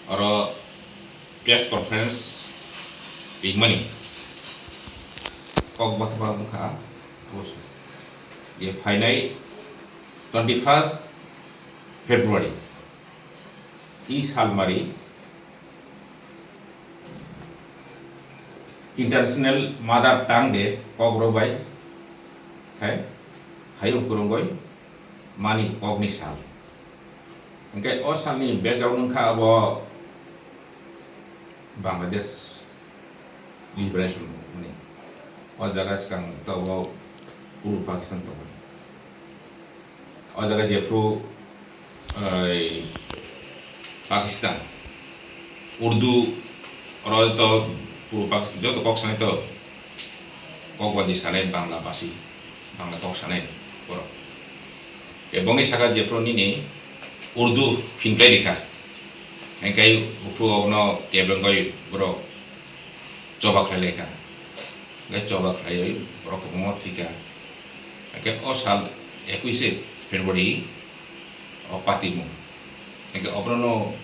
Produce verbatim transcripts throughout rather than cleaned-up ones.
Oro press conference ringmani kok bathma wngkha, abo se. Je phainai twenty first February, i salmari International Mother Tongue Day kok rw bai khai hayung kurungoi mani kokni sal. Hingke o salni background wngkha abo Bangladesh Liberation Movement ni. O jaga swkang tabok Purbo Pakistan tongo. O jaga jephru, oi, Pakistan, Urdu, oro to Purbo Pakistan joto kok sanai to kok baji sanai Bangla basi, Bangla kok sanai borok. Ebongni saka jephru nini Urdu phinklai rikha, hingke uphru obono kebengoi borok choba khlai laikha, hingke choba khlaioi borok kwbangma thwikha. Hingke o sal ekuishe February o patimung. Hingke obono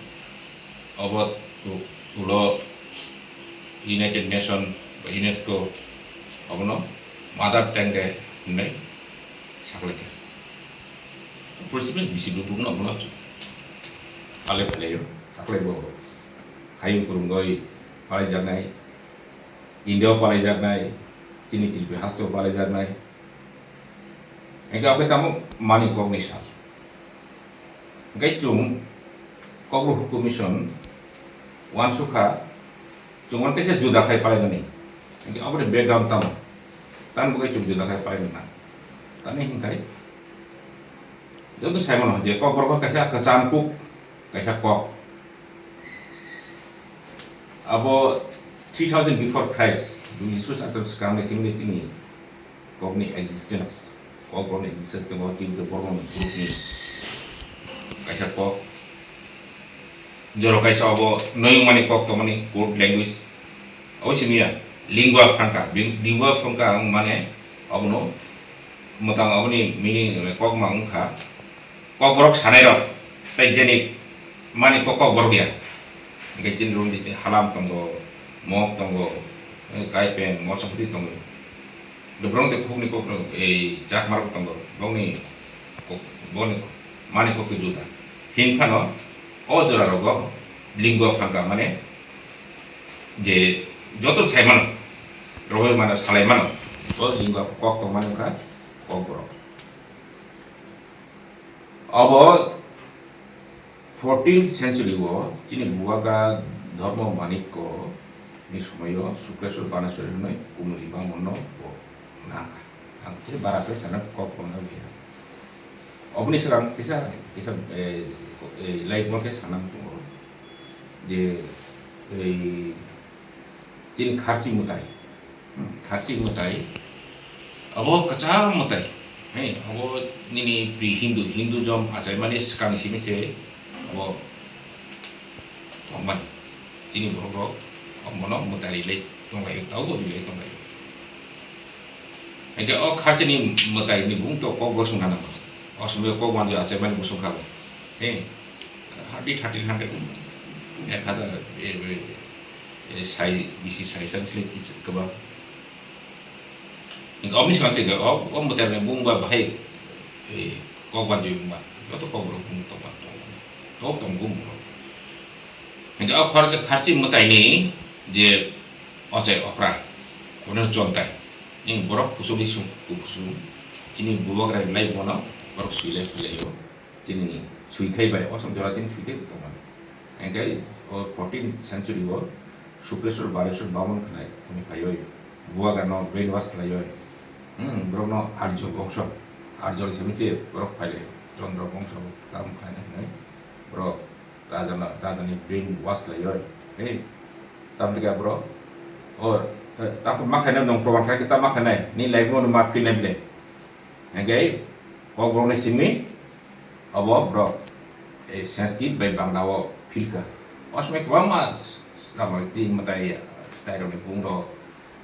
obo u-, ulo United Nation ba UNESCO obono Mother Tongue Day hinwi saklaikha. Uphuru simi bisi buphuru no obono pale phalaiyo, taklai bo hayung kurungoi palaijaknai, India o palaijaknai, chini Tripura haste o palaijaknai. Hingke abo tamo mani kokni sal. Hingke chwng Kokborok Commission wansukha, chwng wano teisa juda khai palaimani. Hingke aboni background tamo? Tamni bagwi chwng juda khai palaimani na? Tamni hingkai joto saimano je Kokborok kaisa kwcham kuk, kaisa kok. Abo three thousand before Christ, Jisu achuk swkangni simi chini kokni existence, kok borokni existence tongo, Tibeto borokni groupni kaisa kok. Jora kaisa abo noyungmani kok tongmani code language. Abo simi ya, lingua franca, bi-, lingua franca ang mane abono mwtang aboni meaning kok ma wngkha. Kokborok sanairok tei jeni mani kok, Kokborok ya. Hingke chini room ni halam tongo, mok tongo, eh, kaipeng, mosopoti tongo. Borok tei khukni kok, eh, chakmarok tongo. Bokni kok, bokni mani kok tei juda. Himphano o jora rogo lingua franca mane je joto saimano, rohoi mano, salai mano, o lingua kok tongmani wngkha Kokborok. Abo fourteenth century o chini Bubagra Dharma Manikko ni somoi o Sukreswar Baneswari hwnwi kunui bangma no bo nangkha. Ang khe bara khe sana kok kono ya. Oboni swkang kisa, kisa, eh, eh, light mo khe sana tongo je, eh, chini kharchi mwtai. Hmm, kharchi mwtai. Abo kwcham mwtai. Hai, abo nini pri Hindu, Hinduism achaimani swkang simi se abo tongmani. Chini borok rok omono mwtai rilai tonglaio, taubo rilai tonglaio. Hingke o kharchini mwtai ni bung to kok bo sungna nango. O somoi kok manjui achaimani bo sungkha bo. He, thirty, thirteen hundred, ek hazar, e, e, e, sai, bisi sai san sile kichik kwbang. Hingke oboni swkang se o, o mwtai ni bung ba bahai, e, kok manjui wngma. Joto kok borok bung tokma tongo. Tok tong bung borok. Hingke o kharchi, kharchi mwtai ni je ochai okra, obono chontai. Ning borok kuchukni sung, kusung, chini bubagra ni life bono borok suilai philaio. Chini suithai bai, osom jora chini suithai bo tongmani. Hingke o fourteenth century o Sukreswar Baneswar Bamon khnai hwnwi phaiwi bubagra no brain wash khlaiwi, hmm, borok no Arjo bongso, Arjo ni simi se borok phailai, Chandra bongso kam khlaina hwnwi borok Raja no, raja ni brain wash khlaiwi. Hei, tamni khe borok, o, eh, tamo ma khainai nwng proman khlai khe tamo ma khainai, ni life no ma feel nai bile. Hingke kok borok ni simi, abo borok, eh, Sanskrit bai Bangla o feel kha. O somoi kwbangma s-, s-, rama ti mwtai, tai rok ni bung rok,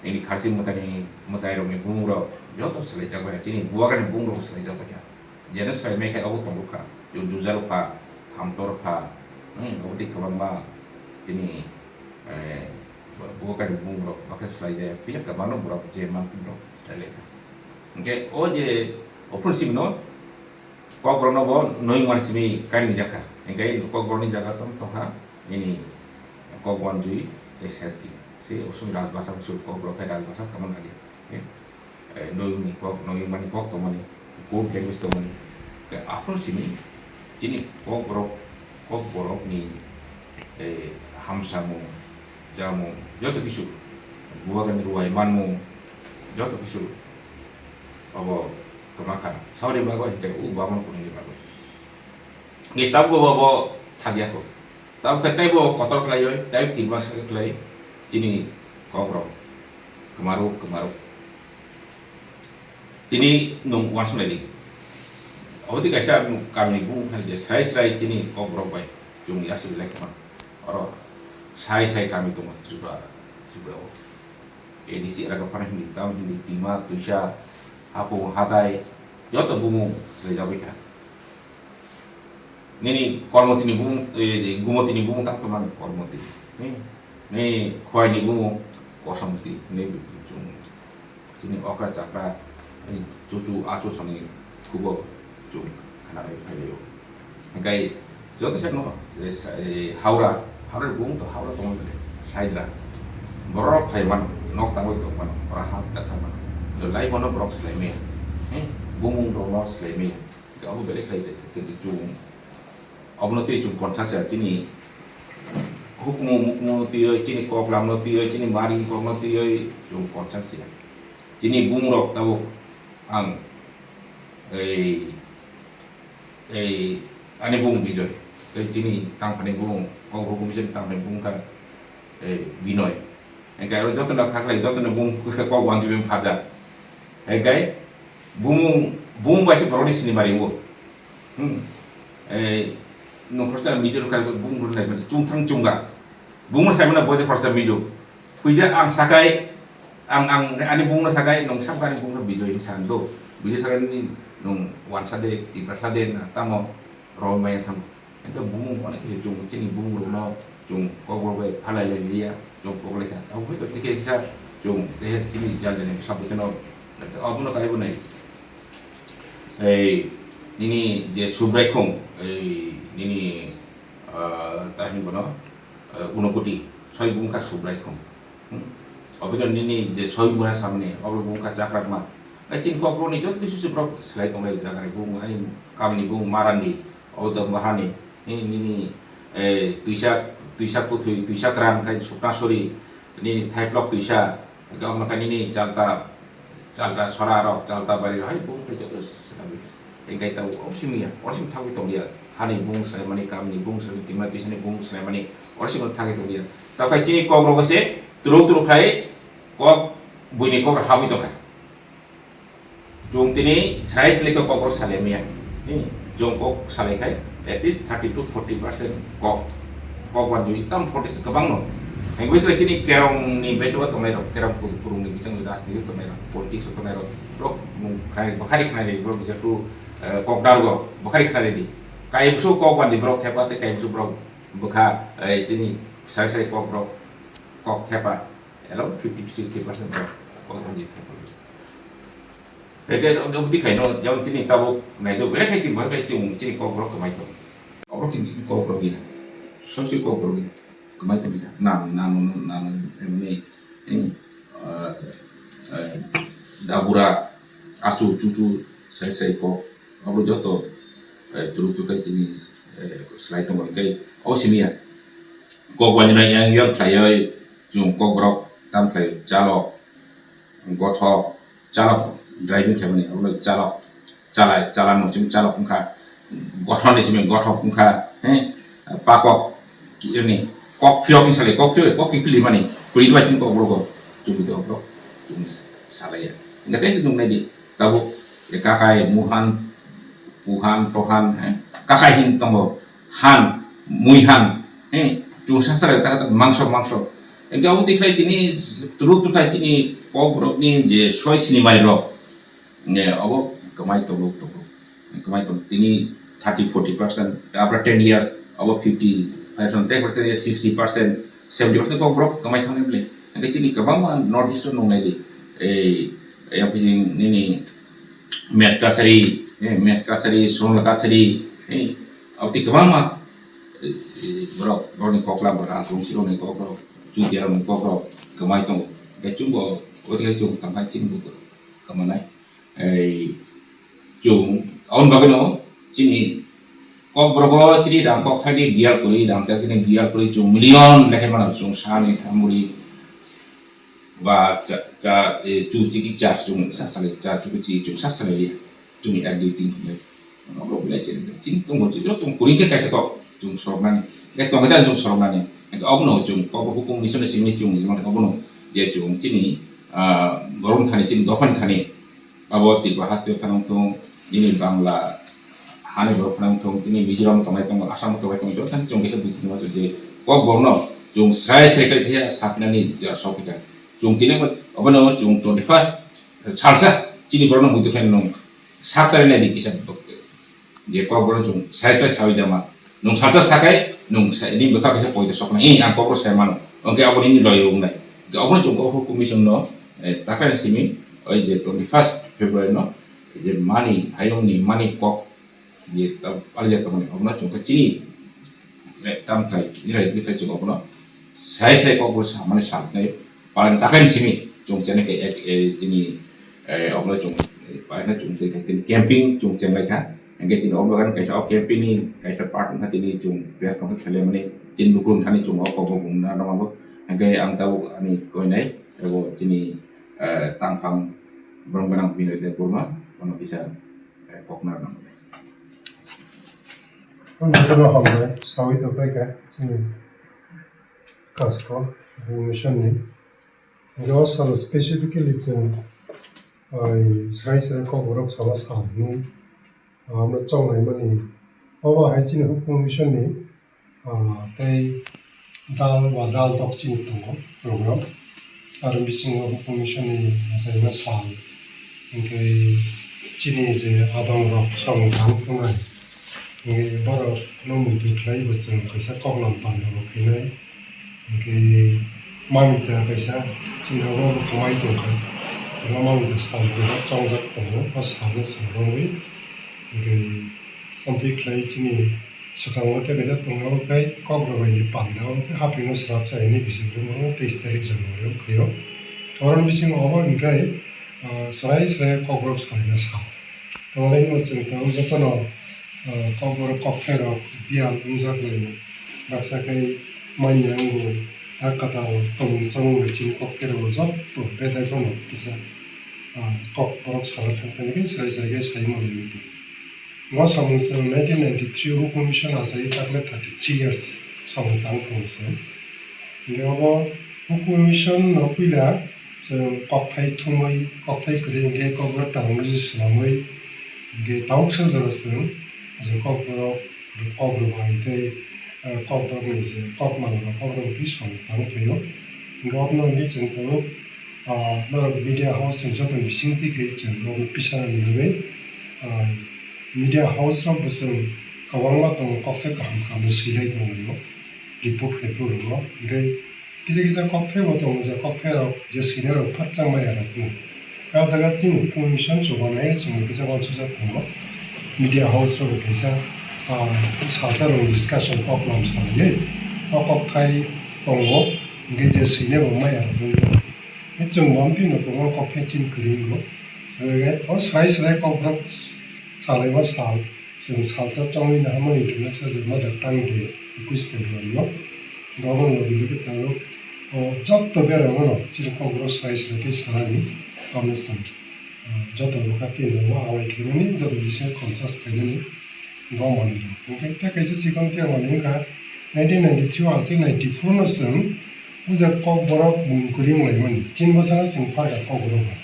nini kharchi mwtai ni, mwtai rok ni bung rok, joto swlai jak bai kha, chini bubagra ni bung rok swlai jak bai kha. Jeno swlai mai khe obo tongo kha, ju-, juja rok pha, hamtor pha, hmm, obo tei kwbangma Chini, eh, bo, bo kani bumung rok bakhe swlai jaya, phiya kwbangno borok je manphi borok swlai lai kha. Hwnkhe o je ophuru simi no Kokborok no bo noi wngmani simi kairing jak kha. Hwnkhe Kokborok ni jaga tong tong kha nini Kokwanjui tei Seski. Se osum Rajbasa, osum Kokborok khai Rajbasa tongma nang ya. Eh, noi wngni kok, noi wngmani kok tongmani, code language tongmani. Hwnkhe aphuru simi chini Kokborok, Kokborok ni, eh, hamsamung, chamung, joto kisu, bubagrani ruwai manmung, joto kisu obo kwma kha. Saboni bagwi hwnkhe o bamon kunini bagwi. Hwnkhe tabukbo bo thakya kho. Tabukhe teibo kotor khlaiwi, tei kirma sa khlai chini Kokrok. Kwmaruk, kwmaruk. Tini nwng uansuk nai di. Obo twi kaisa kamini bumung phai je srai srai chini Kokborok bai chwng yaswi lai khama. Oro sai sai kami tongo Tripura, Tripura o. A D C era ka phano Hindi, tamo Hindi, Dima, Twisa, Hapung, Hatai, joto bumung swlaijagwi kha. Nini Kormoti ni bumung, eh, Gumoti ni bumung tang tongmani Kormoti. Ni, ni Khowai ni bumung Kosomoti. Ni chwng, chini okra chakra, ni chuchu achu songni khubo chwng khna bai phai laio. Hingkai joto se no, eh, sa-, eh, Howrah, Howrah ni bumung to Howrah tongmani Saidra. Borok phai mano, nok tangwi tong mano, ora hap ta thang mano. To lai bono borok swlai maya. Eh, bumung rok no swlai maya. Abo belai khlai se, khe chwng obono twi chwng conscious ya, chini hukumu mukumu twiwi, chini koklam no twiwi, chini mari kok no twiwi chwng conscious ya. Chini bumung rok tabuk ang ei, ei ani bumung Bijoy, tei chini tangphani bumung, kok hukum se tangphani bumung kha, eh, Binoy. Hingke oro jotono khaklai, jotono bung kok wanjui bini pharjak. Hingke bumung, bumung bai se borokni sinimari wngo. Hmm. Eh, nung khoroksa mijo rok kha bumung rok nai mani chungthang chungga. Bumung sai mano bo je khoroksa mijo. Puija ang sakai, ang, ang ani bumung no sakai, nung sakani bumung no Bijoy hinwi sa do. Bijoy sakai ni nung wansa de, tiprasa de, na tamo rw maya thang. Hingke bumung onek khe chwng chini bumung rokno chwng kokborok bai phalai lai liya, chwng kok lai kha. Abo hai to tikhe kisa chwng tehe chini jal jani bwsa bwtwino abono kaibo nai. Ei nini je Subraikhung, ei nini, ah, ta hinwi bono, ah, Unokoti, soi bumung kha Subraikhung. Hmm? Obo to nini je soi mura samani, obo bumung kha Chakrakma. Ai chini kokborokni joto kisu se borok swlai tonglai jaga ni bumung, ani kamini bumung Marandi, obo to Maharani, nini, nini, eh, Twisa, Twisa Puthwi, Twisa Kwran, khai Suknasori, nini Thaiplok Twisa, hingke omo kha nini Chalta, Chalta Sora rok, Chalta Bari rok, hai bumung khe joto swlai. Hingke ta obo simi ya, obo simi thangwi tongya. Hani bumung swlaimani, kamini bumung swlaimani, tima twisani bumung swlaimani, obo simi thangwi tongya. Tamo khe chini kok rok se turuk turuk khai kok buini kok rok habwi tongkha. Chwng tini srai srai khe kok rok salai maya. Ni, chwng kok salai khai at least thirty to forty percent kok. Kok wanjui tam forty kwbangno. Hingke bwswk chini kerong ni becho tongnai rok, kerong kuru-, kurung ni bising rajniti tongnai rok, politics tongnai rok, borok mung khai, bwkhari khnai rok, borok bijak tu, eh, kok dargo, bwkhari khnai di. Kai bwswk kok wanjui borok thepa tei kai bwswk borok bwkha, eh, chini srai srai kok borok kok thepa, elo fifty sixty percent borok kok wanjui thepa. Hingke omo twi khaino, jemon chini tabuk naitwi belai khai tini, bahai khai chini, chini kokborok kwmai tong. Oborok tini chini kokborok ya. Sob chini kokborok ya. Kwmai tong ya. Nam, nam, nam, emni, eh, eh, eh, dabura, achu, chuchu, sai, sai kok. Oborok joto, eh, turuk turuk khai chini, eh, swlai tongo. Hingke o simi ya. Kok wanjui nai yang, yang khlaioi, chwng kokborok tam khlai chalo. Gothok, chalok, driving khaimani, abo le chalok, chalai, chalano simi chalok wngkha, gothon ni simi gothok wngkha, he, pakok, kini, kok phiyok ni salai, kok phiyok, kok kiphilwi mani, kwrwi bai chini kok borok, chumui tongkha borok, chumui salaiya. Hingkhe tei nwng nai di, tabuk, kakai, muhan, Wuhan, Tohan, eh, kakai hin tongo, han, mui han, eh, chwng sasa ta, ta mangso, mangso. Hingke obo tikhlai tini tulu tuthai chini kok borokni je soi sini mai rok, ne, obo kwmai tongo, tongo. Kwmai tongo. Tini thirty, forty percent, after ten years, obo fifty, Phai song tei kwrwi sixty percent, seventy percent kok borok kwmai thangwi bwle. Hwnkhe chini kwbangma North East o nung nai di. Ei, ei, yang phijing nini Mesh Kachari, eh, Mesh Kachari, Sonal Kachari, eh, abo tei kwbangma, eh, borok, borokni kok lam rok, aswk si rokni kok rok, Chutia rokni kok rok kwmai tongo. Hwnkhe chwngbo, abo tei chwng tangkha chini bo kwmanai. Ei, chwng, aboni bagwino chini Kokborok o chini rang kok thani biyal kwrwi, rang chak chini biyal kwrwi chwng million lekhai mano, chwng sani thamburi ba cha, cha, eh, chu chiki cha chwng sa salai, cha chu chi chwng sa salai liya. Chwng ek dui tin hwnwi. Obo belai chini, chini tongo, chini joto kwrwi khe kaisa kok chwng soroknani. Khe tongkhe ta chwng soroknani. Khe obono chwng kok hukum mission ni simi chwng, obono je chwng chini, ah, borom thani, chini dophani thani. Abo Tripura haste phano wngthung, nini Bangla hani borok phano wngthung, nini Mizoram tongnai tongo, Assam tongnai tongo, joto thani chwng kisa buithumung je kok borokno chwng srai srai khe thaya sapnani jora sokphaikha. Chwng tini obono chwng twenty first salsa chini borokno buithumung khe nwng sak tarinai di kisa je kok borokno chwng srai srai sawi dama. Nwng salsa sakai, nwng sa-, nini bwkha kaisa poito soknai, "Ih, ang kokborok sai mano." Hwnkhe abo nini loyal wngnai. Hwnkhe obono chwng kokborok commission no, eh, takhani simi, oi je twenty first February no, je mani, hayungni mani kok, je ta-, palijak tongmani, obono chwng khe chini, eh, tam khlai, nini rai khlai chwng obono sai sai kokborok samani salnai, palan takhani simi, chwng chene khe ek, eh, chini, eh, obono chwng, eh, paina chwng tei khe camping chwng chenglai kha. Hingke tini obo ani kaisa o campaign ni kaisa part wngkha, tini chwng press conference khaimani chini lukurok thani chwng o kokbo bumna nangmano. Hingke ang tabuk ani koinai abo chini, eh, tangphang borok gwnang Binoy Debbarma bono kisa, eh, kokna nango. Ang jotono hambai sawi tongphai kha chini Kaskau mission ni. Hingke o salo specifically chwng, ai, srai srai kokborok salo sal hwnwi, ah, omo chonglaimani. Obo hai chini hukum mission ni, ah, tei dal ba dal tok chini tongo program. Aro bisingo hukum mission ni achaima sal hingke chini je adong rok song tang tongnai. Hingke borok no muitu khlai bo chwng kaisa koklam panda bo khainai. Hingke mamita kaisa chini abo bo kwmai tongkha. Oro mamita sal kaisa chongjak tongo, o salno chwng romwi. Hingke amtwi khlai chini swkango tei kaisa tongo, kok rwbaini panda o hapingo swrapsa hwnwi bijing romo teis tarik January o khaio. Oro bisingo obo hingke, ah, srai srai kokborok salina sal. Tonglaino chwng tongo jotono, ah, kokborok kokthairok biyal wngjak laio. Baksa khe manya wngo, tak kwtal tongmung chamung bai chini kokthairok joto bedai phano kisa, ah, kokborok salo thang thang khe srai srai khe sai manlai wngtong. Bo samung chwng nineteen ninety-three o commission achai takle thirty-three years samung tang tongo chwng. Hingke obo hukum mission no puila chwng kokthai thumwi, kokthai kwrwi hingke kokborok tangwi se swnamwi, hingke tabuksa jora chwng je kokborok, kok rwbai tei, eh, kokborokni je kok mangrok, kokborok twi samung tangwi phaio. Hingke obono hingke chwng tabuk, ah, norok media house ni joto bisingtwi khe chwng norokni kisa nugwi, ah, media house rok bo chwng kwbangma tongo, kokthai kaham kaham swilai tonglaio. Report khai phuru rwgo. Hingke kisa kisa kokthai bo tongo, je kokthairok je swinairok phatsa maya rok no. A jaga chini commission chubanai chwng kisa uansukjak tongo. Media house rok kaisa, ah, salsa rok discussion koklam salaiwi o kokthai tongo, hingke je swinai bo maya rok wngwi tongo. Chwng bo amtwi no kwbangma kokthai chini kwrwi wngo. Hingke o srai srai kokborok salaima sal. Chwng salsa chongwi naharmani international je Mother Tongue Day, ekush February o. Bo obo logi logi tabuk o joto berama no chini kokborok srai srai khe sanani, tamo chwng, ah, joto bwkha tini bo awai khaimani, joto bising conscious khaimani, bo manwi rok. Hwnkhe tei kaisa chikon khe manwi wngkha, nineteen ninety-three o achik ninety-four no chwng puja kokborok mung kwrwi wnglaimani, tin bosor no chwng pharkha kokborok bai.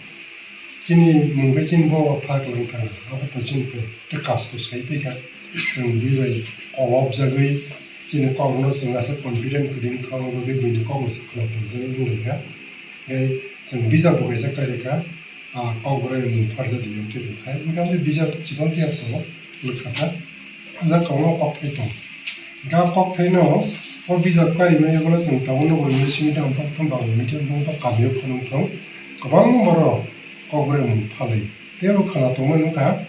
Chini mung khe chini bobo pharklang thang, abo to chini pore tei kasko sai twi kha. Chwng bini bai kolobjagwi chini kokno chwng aswk confident kwrwi thang bagwi bini kokno se khwna tokjagwi wng lai kha. Tei chwng bijap bo kaisa kai rwkha, ah, kokborok mung pharjak di, tei rwkha. Wngkha tei bijap chikon phiya tongo, lwksasa. Ajak kwbangma kokthai tongo. Ga kokthaino o bijap karimani yago chwng tabukno bo English medium, prothom Bangla medium, bo kamio phano wngthong, kwbangma borok kokborok mung phalwi teibo khwna tongmani wngkha.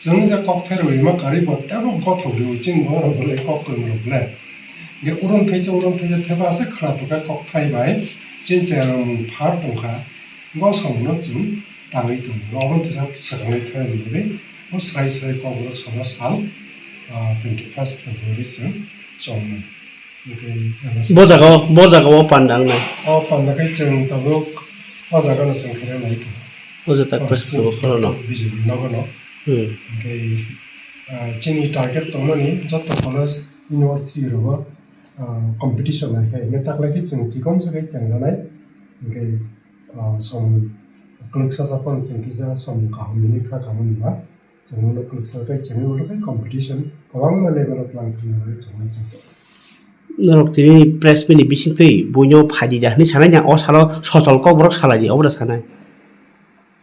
Chwng je kokthai rwima karwi bo teibo gothok rwi chini borok rok le kok kwrwng rok le. Ge uron thaisa, uron thaisa theba aswk khwna tongkha kokthai bai chini chwng mung phar tongkha. Bo samungno chwng tangwi tongo. Obo teisa swkangwi thai hwnwi bo srai srai kokborok sono sal, ah, twenty first February chwng chongmani. Hwnkhe, ah, bo jaga o, bo jaga o panda wngnai. O panda khe chwng tabuk o jaga no chwng khaina nai kha. O jaga tak press club o khoro no. B J P nogo no. Hmm. Hwnkhe, ah, chini target tongmani joto college, university rogo, ah, competition nai khe. Hwnkhe taklai khe chwng chikon sakai chengranai. Hwnkhe, ah, som kwlwksa sa phano chwng kisa som kaham ni kha kaham ni ba. Chwng ulo kwlwksa tei chwng ulo khe competition kwbangma level o tlang thangna bagwi chwng uansukha. Norok tini press meet ni bisingtwi buino phaidi da hwnwi sanai, jang o salo sochol kokborok salai di, obo da sanai.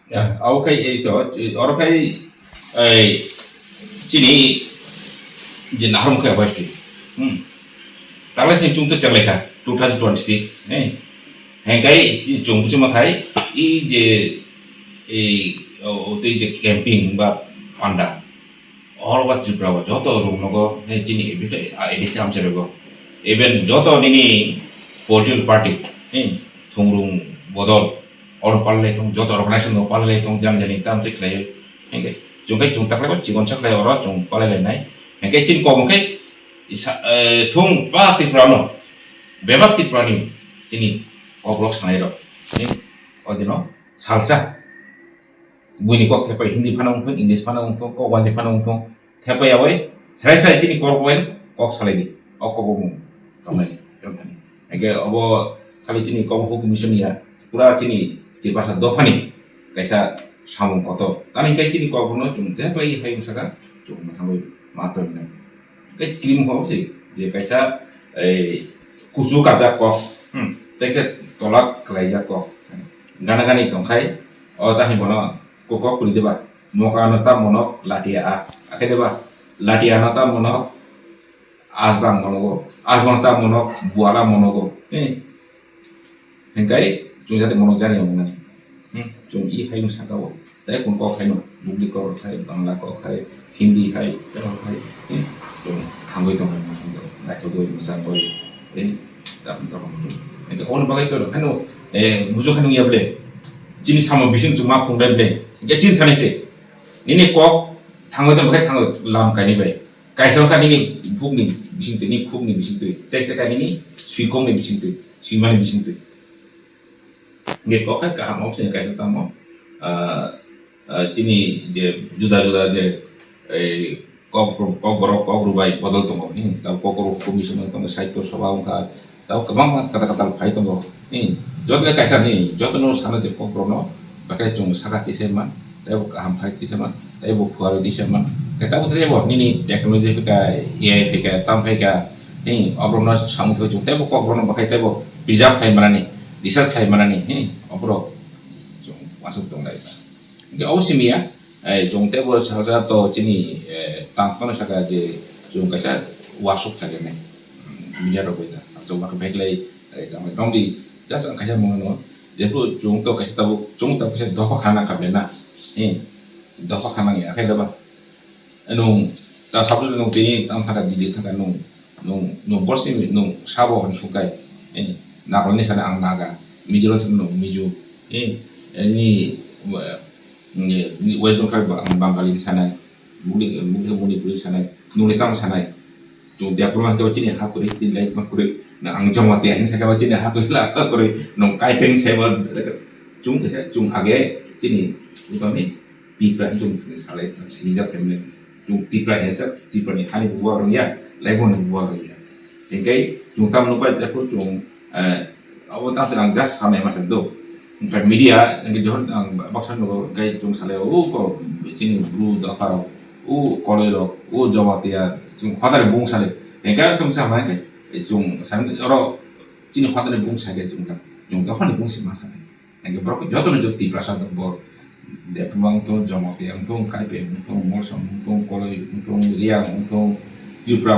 Ya, abo khai ei to, oro khai ei chini je nahrum khai bai si. Hmm. Taklai chini chwng to chenglaikha two thousand twenty-six, eh. Hengkai chini chwng buchima khai i je ei o, o tei je camping ba panda. All over Tripura o joto rok nogo, eh, chini A D C amchai rogo. Even joto nini political party, eh, thungrung bodol, oro palai thung, joto organization no palai thung, jani jani tam se khlai. Hengke, chwng kai chwng taklai bo chikon saklai oro chwng palai lai nai. Hengke chini kok hwnkhe isa, eh, thung ba Tripura no, bebak Tripura ni chini kok rok sanai rok. Eh, o dino salsa. Buini kok thepai Hindi phano wngthung, English phano wngthung, kok wanjwi phano wngthung, thepai yaui srai srai chini kok bai kok salai di. O kok bo mung tongnai, tongthani. Hingke obo khali chini kok hukum mission ya, pura chini Tiprasa dophani kaisa samung kotor. Tani hingke chini kok bono chwng je khlai hai wngsa kha, chwng mwthangwi ma tongnai. Tei cream kok se je kaisa, ei, kuchu kajak kok, hmm, tei se tolak khlaijak kok. Gana gani tongkhai, o tahai bono kok kwrwi diba? Moka no ta mono latia a, akhe diba? Latia no ta mono asbang monogo, asbang ta mono buala monogo. Eh, Hingkai chwng jate mono jani wngnani. Hmm, chwng i hai wng saka o. Tei kun kok hai no, Bugli kok hai, Bangla kok hai, Hindi hai, tei kok hai. Hmm, chwng thangwi tong hai, muchung jao. Naithogwi, mwchangwi, tei tapung tapung. Hingke ono bagwi to, kheno, eh, muchung kheno ya ble. Chini samo bising chuma phung ble. Hingke chin thani se. Nini kok thangwi tong, bakhai thangwi lam kaini bai. Kaisa wngkha nini bukni bisingtwi, nini khukni bisingtwi, tei se kha nini swikokni bisingtwi, swimani bisingtwi. Hingke kok khe kaham option kaisa tamo, ah, ah, chini je juda juda je, ei, kok, kok borok, kok rwbai bodol tongo, hmm, tamo kok rw commission tongo, sahitya sabha wngkha, Tamo kwbangma kwtal kwtal phai tongo. Hmm. Joto le kaisa ni, joto no sana je kokborok no, bakhai chwng saka tisa man, tei bo kaham phai tisa man, tei bo phuarwi tisa man. Tei tamo tei bo nini technology phai kha, A I phai kha, tam phai kha. Hmm. Oborok no samung thai chwng tei bo kokborok no bakhai tei bo preserve khai manani, research khai manani. Hmm. Oborok chwng uansuk tong lai. Hingke obo simi ya, eh, chwng tei bo salsa to chini, eh, tang phano saka je chwng kaisa workshop khajaknai, mm, media rok bai ta. Chwng ma khe baiklai, eh, tamo tongdi, just ang kaisa mungno, jephru chwng to kaisa tabuk, chwng tabuk kaisa dopha khana kha ble na, eh, dopha khana ya khe daba. Nwng ta suppose nwng tini tang thaka Delhi thaka nwng, nwng, nwng borsi nwng sabo hwn sungkai, eh, Nagaland ni sana ang Naga, Mizoram sana nwng Mizo, eh, eh, ni, eh, ni West Bengal ba ang Bangali ni sana, Muni, Muni, Manipuri sana, nwng ni tamo sana, chwng Debrma khe chini ha kwrwi, tin lai ma kwrwi, na ang Jamatia hin saka chini ha kwrwi la ha kwrwi, nwng Kaipeng sebo, chwng kisa, chwng age chini, utami, Tipra chwng salai sijak khe mane chwng Tipra hesjak, Tipra ni thani buwa rwya, laiboni buwa rwya. Hingke chwng tamo nukbai, tei chwng, eh, abo tamo ang just sanai masa do. Hingke media, hingke johon ang baksa nugo, hingke chwng salai o ko chini bru dopha rok, o koloi rok, o Jamatia, chwng father bung salai. Hingke chwng sa hingke chwng san oro chini father bung sa khe chwng ta, chwng dopha ni bung si ma sanai. Hingke borok jotono jo Tiprasa bo Debbarma wngthung, Jamatia wngthung, Kaipeng wngthung, Molsom wngthung, Koloi wngthung, Reang wngthung, Tripura